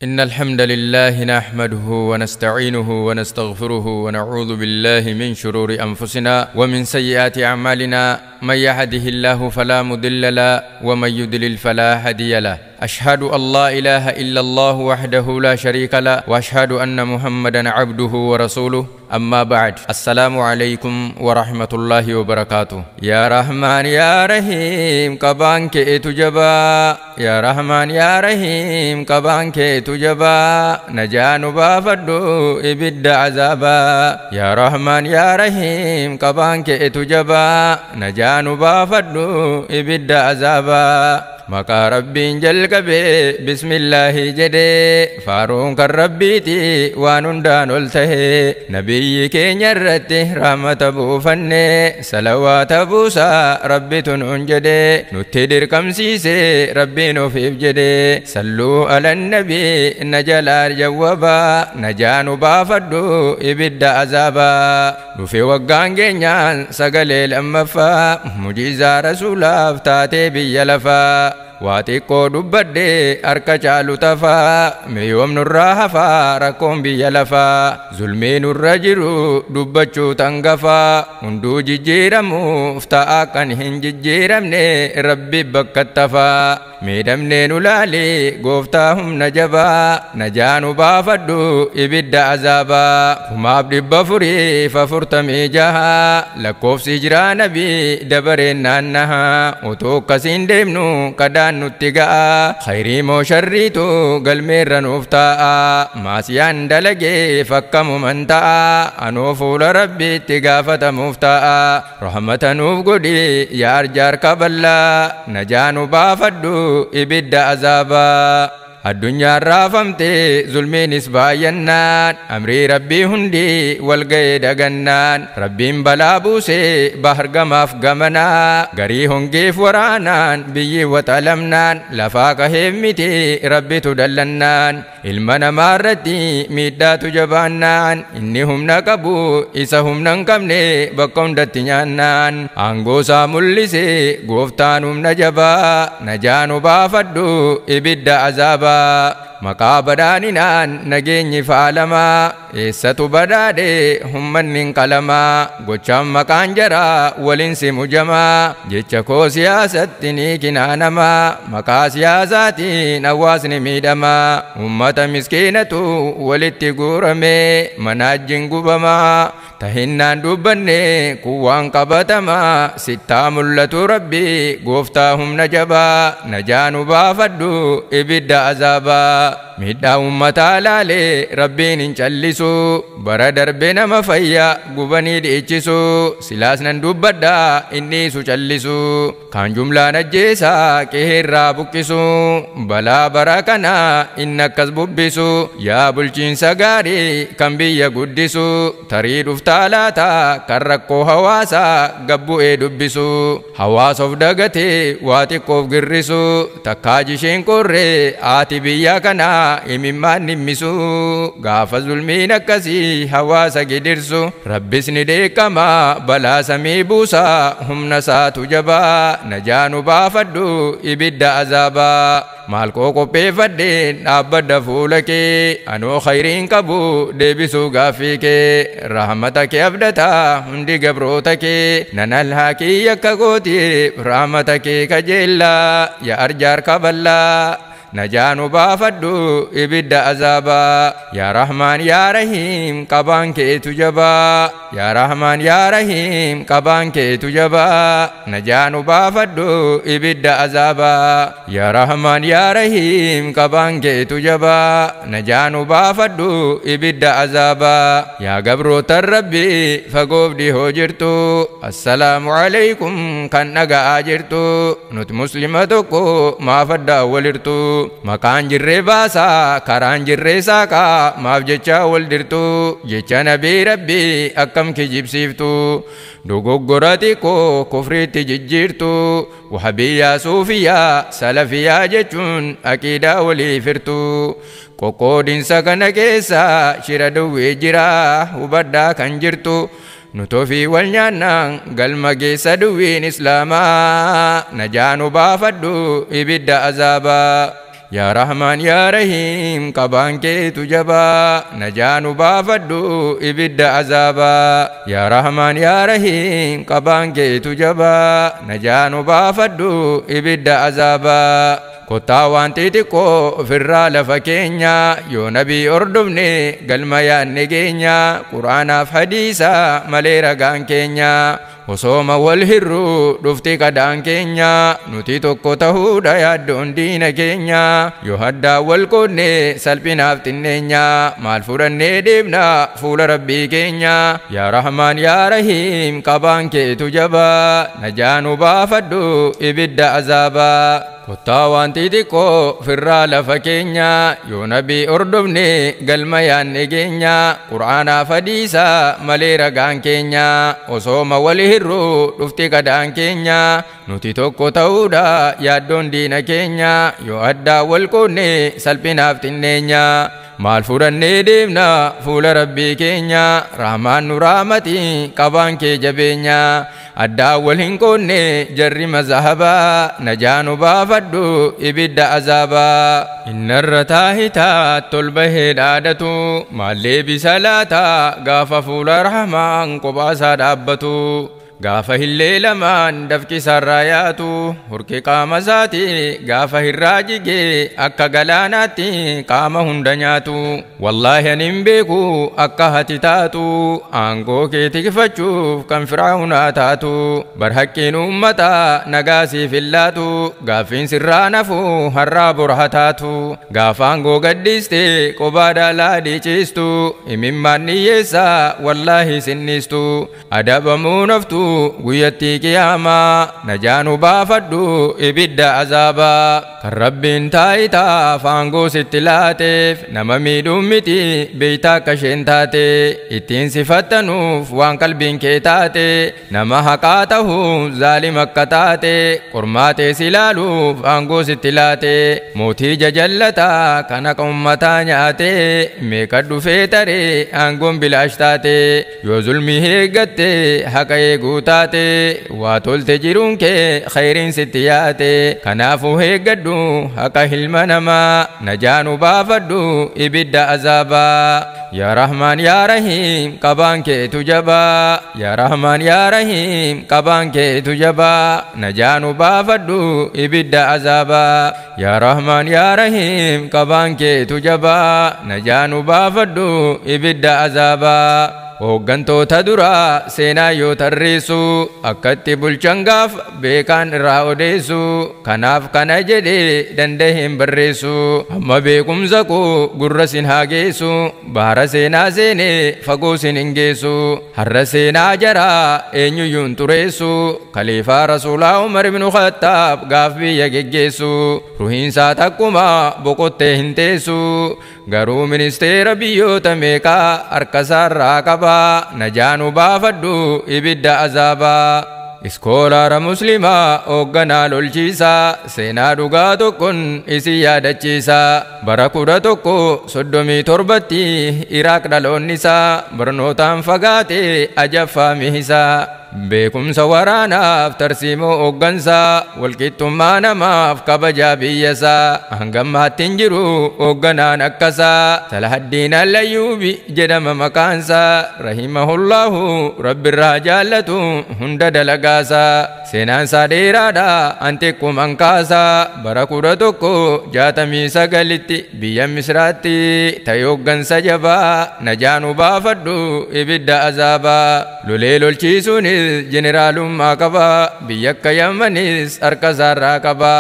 إن الحمد لله نحمده ونستعينه ونستغفره ونعوذ بالله من شرور أنفسنا ومن سيئات أعمالنا، من يهده الله فلا مضل له ومن يضلل فلا هادي له. أشهد أن لا إله إلا الله وحده لا شريك له وأشهد أن محمدا عبده ورسوله. أما بعد، السلام عليكم ورحمة الله وبركاته. يا رحمن يا رحيم قبان كي تجبا، يا رحمن يا رحيم قبان كي تجبا، نجان بافدو إبد عذابا. يا رحمن يا رحيم قبان كي تجبا، نجان بافدو إبد عذابا. مقا ربي جلقبي بسم الله جدي فارون كربيتي وانندان الته نبي كينيرته رحمة بوفني صلوات بوسا ربي تنجدي نتدر كمسيسي ربي نفيف جدي صلوا على النبي نجلال جوابا نجان بافدو إبد عذابا. نفي وقان جنيان سقلي الأمفا مجيزة رسولا فتاتي بيلفا واتيكو دبدي أركا چالو تفا ميوم نراهفا ركوم بيلفا ظلمين الرجرو دبچو تنغفا هندو ججيرمو فتاكن هنججيرمني ربي بكتفا ميدمني نلالي غوفتاهم نجبا نجانو بافدو إبد عذابا. هما بدبفري ففرتمي جها لكوف سجرا نبي دبرين نانها وتوكسين دمنو كدان نتقاء خيري مو شريتو قلمير نفتاء ما سيان دلقي فكم من تاء أنو فول ربي تقافة مفتاء رحمة نوفقدي يا رجار كبلا نجانو بافدو إبد عذابا. الدنيا رافمتي ظلمي نسباينان أمري ربي هندي والقيد جنان ربي بلا بوسي بحر قماف قمنا غري هنجيف ورانان بيي وتلمنان لفاك همتي ربي تدلنان المنا مارتي ميدات جبانان إنهم نكبو إسهم ننكمني بكم دتنيانان أنغوسا ملسي غوفتانهم نجبا نجانو بافدو إبد عذابا. مقا بدانينان نجيني فالما إيساتو بدادي هم من قلما غوچام مكان جرا ولنسي مجما جيتشكو سياستني كنانما مقا سياساتي نواسني ميدما أمة مسكينتو ولتي غورمي مناجين غبما تهنان دبني كوان قبتما ستا ملة ربي غوفتاهم نجبا نجانو بافدو إبد عذابا. ميدا أمتا لالي ربي ننچلسو برا دربنا مفيا غبني ديچسو سلاسنا دبدا إني سچلسو كان جملة نجيسا كهرا بكسو بلا بركنا إنك ببسو يا بلچين سغاري كم بيا قدسو تريد فتالاتا كركو هواسا قبو دبسو حواس of دغتي واتقوف غرسو تكاجشين كوري آتي بيا كنا إممان نمسو غاف ظلمين كسي حواس قدرسو ربسني ديكما بلا سمي بوسا هم نسات جبا نجانو بافدو إبد عذابا. مالكو قبي فدين أبدا فولكي أنو خيرين كبو ديبسو غافيكي رحمتك أبدتا هندي قبروتك ننالهاكي يكاكوتي رحمتك كجيلا يا أرجار كبلا نجانو بافدو إبد عذابا. يا رحمن يا رحيم قبان كي تجبا يا رحمن يا رحيم قبان كي تجبا نجانو بافدو إبد عذابا. يا رحمن يا رحيم قبان كي تجبا نجانو بافدو إبد عذابا. يا قبرو الربي فقوف دي هجرتو السلام عليكم كان نغا أجرتو نت مسلمتكو ما فدا ولرتو مكان جري باسا كران جري ساكا ماف جچا ولدرتو جچا نبي ربي أكم كجيب سيفتو دوغوغوراتي كو كفريتي ججيرتو وحبيا صوفيا سلفيا جچون أكيدا ولي فرتو كوكودين سكن كيسا شردو وجرا وبدا كنجرتو نتوفي والنيانا قلما كيسا دوين إسلاما نجانو بافدو إبدا عذابا. Yaa Rahmaan yaa Rahiim qabaan keetu jabaa najaa nu baafadhu ibidda azaabaa. Yaa Rahmaan yaa Rahiim qabaan keetu jabaa najaa nu baafadhu ibidda azaabaa. Kottaa waan xixiqqoo ofirraa lafa keenya yoo nabii hordofne galma yaanne geenya quraanaaf hadiisa malee ragaan keenya osooma wal hirruu dhufti qadaan keenya nuti tokko tahuudha yaaddoon diina keenya yoo haddaa wal qoodne salphinaaf xinneenya maal fudhannee deemna fuula rabbii keenya. Yaa Rahmaan yaa Rahiim qabaan keetu jabaa najaa nu baafadhu ibidda azaabaa. Kottaa waan xixiqqoo ofirraa lafa keenya yoo nabii hordofne galma yaanne geenya quraanaaf hadiisa malee ragaan keenya osooma wal hirruu dhufti qadaan keenya nuti tokko ta'uudha yaaddoon diina keenya yoo addaa wal qoodne salphinaaf xinneenya maal fudhannee deemna fuula rabbii keenya rahmaan nu rahmati qabaan kee jabeenya addaa wal hin qoodne jarri mazahabaa najaa nu baafadhu ibidda azaabaa. Innarra taahitaa tol bahee dhaadatu maallee bisa laataa gaafa fuula rahmaan kophaasaa dhaabbatu gaafa hillee lamaan dafqi isaarraa yaatu hurki qaama isaati gaafa hirraa jigee akka galaanaatti qaama hunda nyaatu. Wallaahi ani hin beeku akka hati taatu aangoo kee tikfachuuf kan firaa'unaa taatu bar haqqiin uummataa nagaa siif hin laatu gaaffiin sirraa nafu har'aa bor haa taatu gaafa aangoo gadhiiste qobaa daalaa dhiiciistu imimmaan dhiyyeessaa wallaahi sinniistu adabamuu naftu guyyattii qiyaamaa najaa nu baafadhu ibidda azaabaa. Kan rabbiin taayitaaf aangoo sitti laateef nama miidhuun miti beeytaa akka isheen taate ittiin sifattanuuf waan qalbiin kee taate nama haqaa ta'uuf zaalima akka taate qormaatee si ilaaluuf aangoo sitti laate mootii jajallataa kan haqa ummataa nyaate meeqa dhufee taree aangoon bilaash taate yoo zulmii eeggatte haqa eeguu taate waa tolte jiruun kee khayriin sitti yaate kanaafuu eeggadhu haqa ilma namaa najaa nu baafadhu ibidda azaabaa. Yaa Rahmaan yaa Rahiim qabaan keetu jabaa yaa Rahmaan yaa Rahiim qabaan keetu jabaa najaa nu baafadhu ibidda azaabaa. Yaa Rahmaan yaa Rahiim qabaan keetu jabaa najaa nu baafadhu ibidda azaabaa. Hooggantoota duraa seenaa yoo tarreessu akkatti bulchan gaaf beekaan irraa odeessu kanaaf kana jedhee danda'e hin barreessu amma beekumsa koo gurra sin haa geessu bahara seenaa seenee fagoo sin hin geessu har'a seenaa jaraa eenyuyyuu hin xureessu kaliifaa rasuulaa Umar ibnu Khattaab gaaf biyya geggeessu ruhiinsaa takkuma boqottee hin teessu garuu ministeera biyyoota meeqaa harkasaarraa qaba najaa nu baafadhu ibidda azaabaa. Iskoolaara muslimaa hoogganaa lolchiisaa seenaa dhugaa tokkoon isin yaadachiisaa bara 1137tti Iraaq dhaloonni isaa barnootaan fagaate ajaffaa mihisaa beekumsa waraanaaf tarsiimoo hooggansaa walqixxummaa namaaf kabajaa biyyasaa hangammaatti hin jiru hoogganaan akkasaa Salahaddiin Al-Ayyuubi jedhama maqaansaa rahimahullaahu rabbirraa jaallatu hunda dalagaasaa seenaansaa dheeraadha antiqquman kaasaa bara 1169tti biyya Misraatti ta'e hooggansa jabaa najaa nu baafadhu ibidda azaabaa. Lolee lolchiisuunis jeneraalummaa qaba biyya akka Yamanis harka isaarraa qaba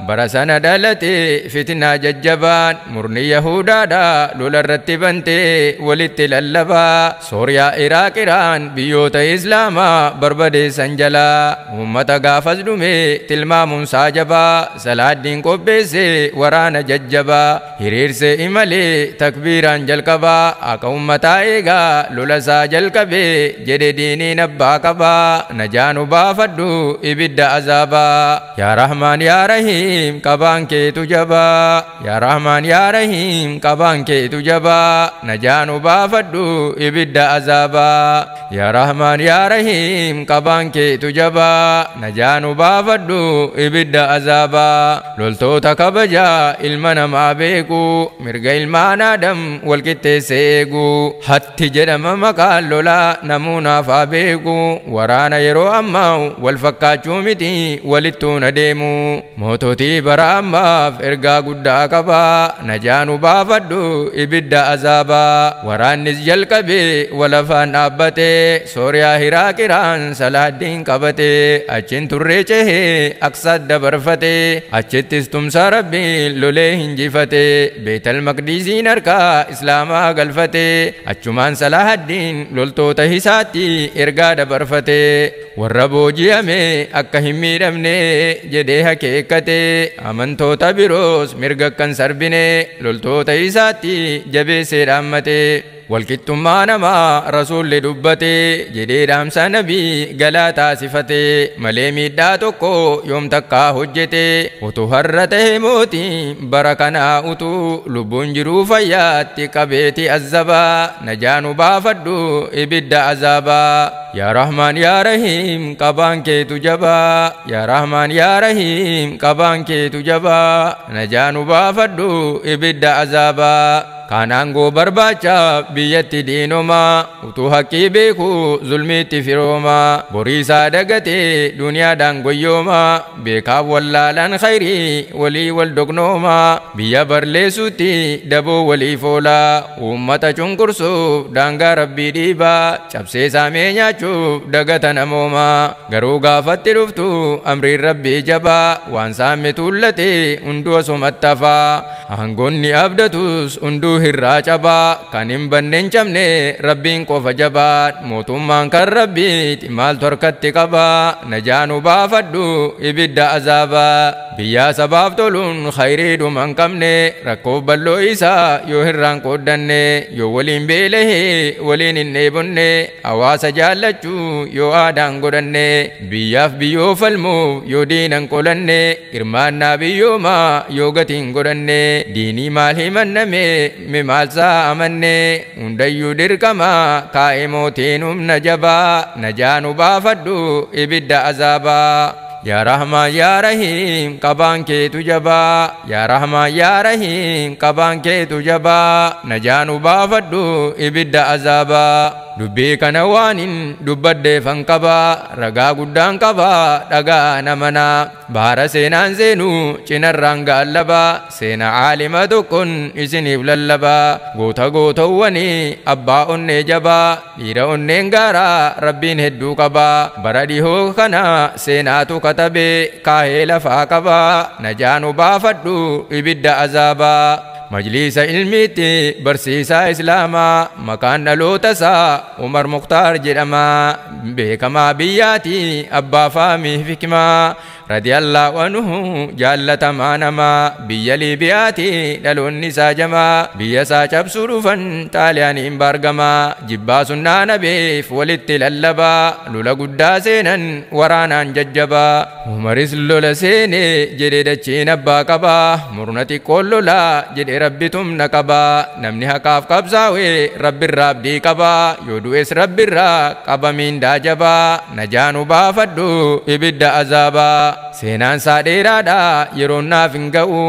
bara sana dhalate fitinaa jajjabaan murni Yahudaadha lola irratti bantee walitti lallabaa Sooriyaa Iraaq Iraan biyyoota Islaamaa barbadeessan jalaa uummata gaafas dhume tilmaamuun saa jabaa Salaaddiin qopheesse waraana jajjabaa hiriirsee imalee takbiiraan jalqabaa akka uummataa eegaa lola isaa jalqabee jedhe diiniin abbaa qabaa. jabaa najaa nu baafadhu ibidda azaabaa yaa Rahmaan yaa Rahiim qabaan keetu jabaa yaa Rahmaan yaa Rahiim qabaan keetu jabaa najaa nu baafadhu ibidda azaabaa yaa Rahmaan yaa Rahiim qabaan keetu jabaa najaa nu baafadhu ibidda azaabaa loltoota kabajaa ilma namaa beeku mirga ilmaan Aadam walqixxeessee eegu hatti jedhama maqaan lolaa namuunaaf haa beeku waraana yeroo ammaa wal fakkaachuu miti walittuun adeemu moototii bara ammaaf ergaa guddaa qabaa najaa nu baafadhu ibidda azaabaa waraannis jalqabee walafaan dhaabbate Sooriyaa Hiraaq Iraan Salaaddiin qabate achiin turree cehee Aqsaat dabarfate achittis tumsa Rabbiin lolee hinjifate Beetal Maqdisiin harkaa Islaamaa galfate achumaan Salaaddiin loltoota isaatti ergaa dabarfate warra booji'ame akka hin miidhamne jedhee hakeekkate amantoota biroos mirga akkan sarbine loltoota isaatti jabeessee dhaammate walqixxummaa namaa rasuulli dubbate jedhee dhaamsa nabii galaa taasifate malee miidhaa tokko yoom takkaa hojjete utuu har'a ta'e mootii bara kanaa utuu lubbuun jiruu fayyaatti qabeeti azzabaa najaa nu baafadhu ibidda azaabaa yaa Rahmaan yaa Rahiim qabaan keetu jabaa yaa Rahmaan yaa Rahiim qabaan keetu jabaa najaa nu baafadhu ibidda azaabaa Kan aangoo barbaacha biyyatti diinomaa utuu haqqii beeku zulmiitti firoomaa boriisaa dagatee duniyaadhaan goyyoomaa beekaaf wallaalaan khayrii walii wal dognoomaa biyya barleessuutti daboo walii foolaa uummata cunqursuuf daangaa rabbii dhiibaa cabsee saamee nyaachuuf dagata namoomaa garuu gaafatti dhuftu amriin rabbii jabaa waan saame tuullatee hunduu asumatti hafaa aangoonni abdatus hunduu hirraa cabaa kan hin banne hin cabne rabbiin qofa jabaa mootummaan kan rabbiiti maaltu harkatti qabaa najaa nu baafadhu ibidda azaabaa biyyaa sabaaf toluun khayriidhuma hin qabne rakkoo bal'oo isaa yoo hirraan qooddanne yoo waliin beelahee waliin hin dheebonne hawaasa jaallachuu yoo aadaan godhanne biyyaaf biyyoo falmuuf yoo diinan qolanne hirmaannaa biyyoomaa yoo gatiin godhanne diinii maal himanname mi maal saa amanne hundayyuu dirqamaa kaa'e mootiin humna jabaa najaa nu baafadhu ibidda azaabaa yaa Rahmaan yaa Rahiim qabaan keetu jabaa yaa Rahmaan yaa Rahiim qabaan keetu jabaa najaa nu baafadhu ibidda azaabaa dubbii kana waanin dubbaddeefan qabaa ragaa guddaan qabaa dhagaa namanaa baara seenaan seenuu cinarraan gaallabaa seenaa caalima tokkon isiniif lallabaa goota gootawwanii abbaa onnee jabaa dhiira onneen gaaraa rabbiin hedduu qabaa bara dhihoo kana seenaatu katabee kaahee lafaa qabaa najaa nu baafadhu ibidda azaabaa Majlisa ilmiitti barsiisaa Islaamaa maqaan dhaloota isaa Umar Muktaar jedhama beekamaa biyyaati abbaa faamii fikimaa radiyallahu anhu jaallatamaa namaa biyya Liibiyaati dhaloonni isaa jamaa biyya isaa cabsuu dhufan Xaaliyaaniin baargamaa jibbaa sunnaa nabeef walitti lallabaa lola guddaa seenan waraanaan jajjabaa Umaris lola seene jedhee dachiin abbaa qabaa murna xiqqoon lolaa jedhee rabbi tumna qabaa namni haqaaf qabsaa'e rabbirraa abdii qabaa yoo du'es rabbirraa qaba miindaa jabaa najaa nu baafadhu ibidda azaabaa seenaan isaa dheeraadha yeroon naaf hin ga'u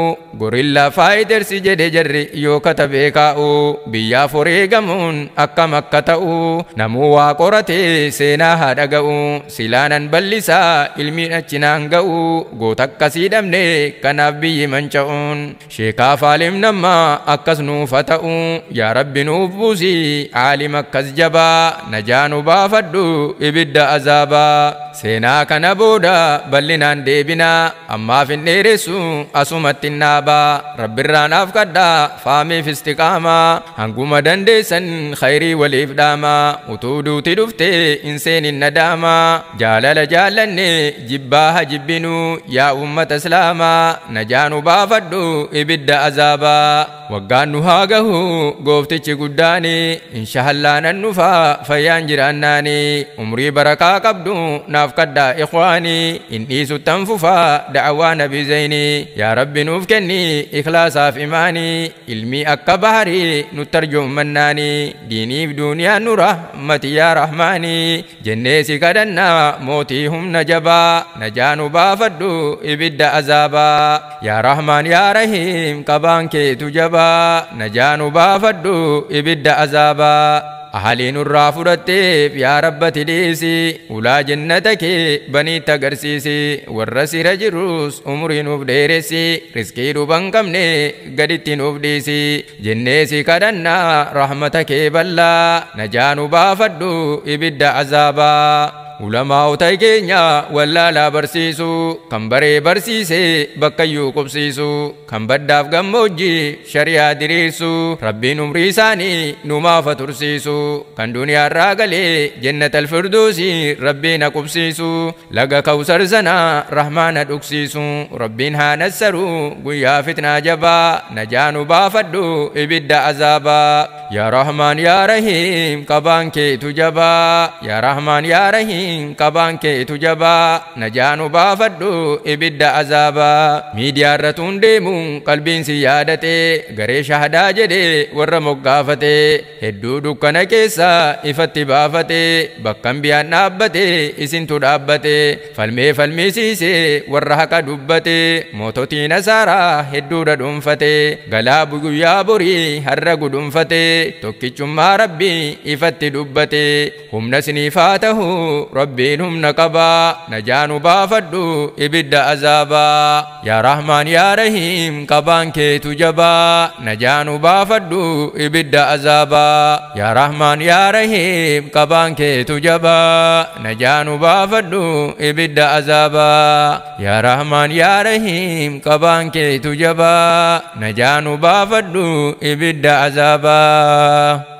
gorilla faayitersi jedhe jarri yoo katabee kaa'u biyyaaf wareegamuun akkam akka ta'u namuu waa qoratee seenaa haa dhaga'u silaanan bal'isaa ilmiin achi naan ga'u goota akkasii dhabne kanaaf biyyi manca'uun sheekaaf aalim nama akkas nuuf haa ta'u yaa rabbi nuuf buusii aalim akkas jabaa najaa nu baafadhu ibidda azaabaa seenaa kana booda bal'inaan Biraan deebinaa ammaaf hin dheeressu asumatti naabaa Rabbirraa naaf kadhaa faamiif istiqaamaa hanguma dandeessan khayrii waliif dhaamaa utuu duuti dhuftee hin seenin nadaamaa jaalala jaallanne jibbaa haa jibbinuu yaa ummata islaamaa najaa nu baafadhu ibidda azaabaa waggaan nu haa gahu gooftichi guddaani inshaallah nan dhufaa fayyaan jiraannaani umrii barakaa qabdu naaf kadhaa ikhwaanii in dhiisu tan fufaa da'awaa nabi zayni yaa rabbi nuuf kenni ikhlaasaaf imaanii ilmii akka baharii nu tarjummannaani diiniif duuniyaan nu rahmati yaa rahmaanii jennee si kadhannaa mootii humna jabaa najaa nu baafadhu ibidda azaabaa yaa rahmaan yaa rahiim qabaan keetu jabaa najaa nu baafadhu ibidda azaabaa Ahaliin irraa fudhatteef yaa rabbati dhiisi ulaa jannata kee baniitti agarsiisi warra sira jirus umurii nuuf dheeressi riskii dhuban qabne gaditti nuuf dhiisi jennee si kadhannaa rahmata kee bal'aa najaa nu baafadhu ibidda azaabaa. Ulamaa'ota keenya wallaalaa barsiisu kan baree barsiise bakkayyuu qubsiisu kan baddaaf gammoojjii shari'aa diriirsu rabbiin umrii isaanii numaaf tursiisu kan duniyaarraa galee jennatal firduusii rabbiin haa qubsiisu laga kawsar sana rahmaana dhugsiisu rabbiin haa nassaru guyyaa fitnaa jabaa najaa nu baafadhu ibidda azaabaa yaa rahmaan yaa rahiim qabaan keetu jabaa yaa rahmaan yaa rahiim qabaan keetu jabaa najaa nu baafadhu ibidda azaabaa miidiyaa irra tun deemuun qalbiin si yaadate garee shahadaa jedhee warra moggaafate hedduu dukkana keessa ifatti baafate bakkan biyaan dhaabbate isintu dhaabbate falmee falmisiise warra haqa dubbate moototii nasaaraa hedduudha dhuunfate galaa guyyaa borii har'a gudunfate tokkichummaa rabbii ifatti dubbate humna siniif haa ta'u rabbiin humna qabaa najaa nu baafadhu ibidda azaabaa yaa rahmaan yaa rahiim qabaan keetu jabaa najaa nu baafadhu ibidda azaabaa yaa rahmaan yaa rahiim qabaan keetu jabaa najaa nu baafadhu ibidda azaabaa yaa rahmaan yaa rahiim qabaan keetu jabaa najaa nu baafadhu ibidda azaabaa.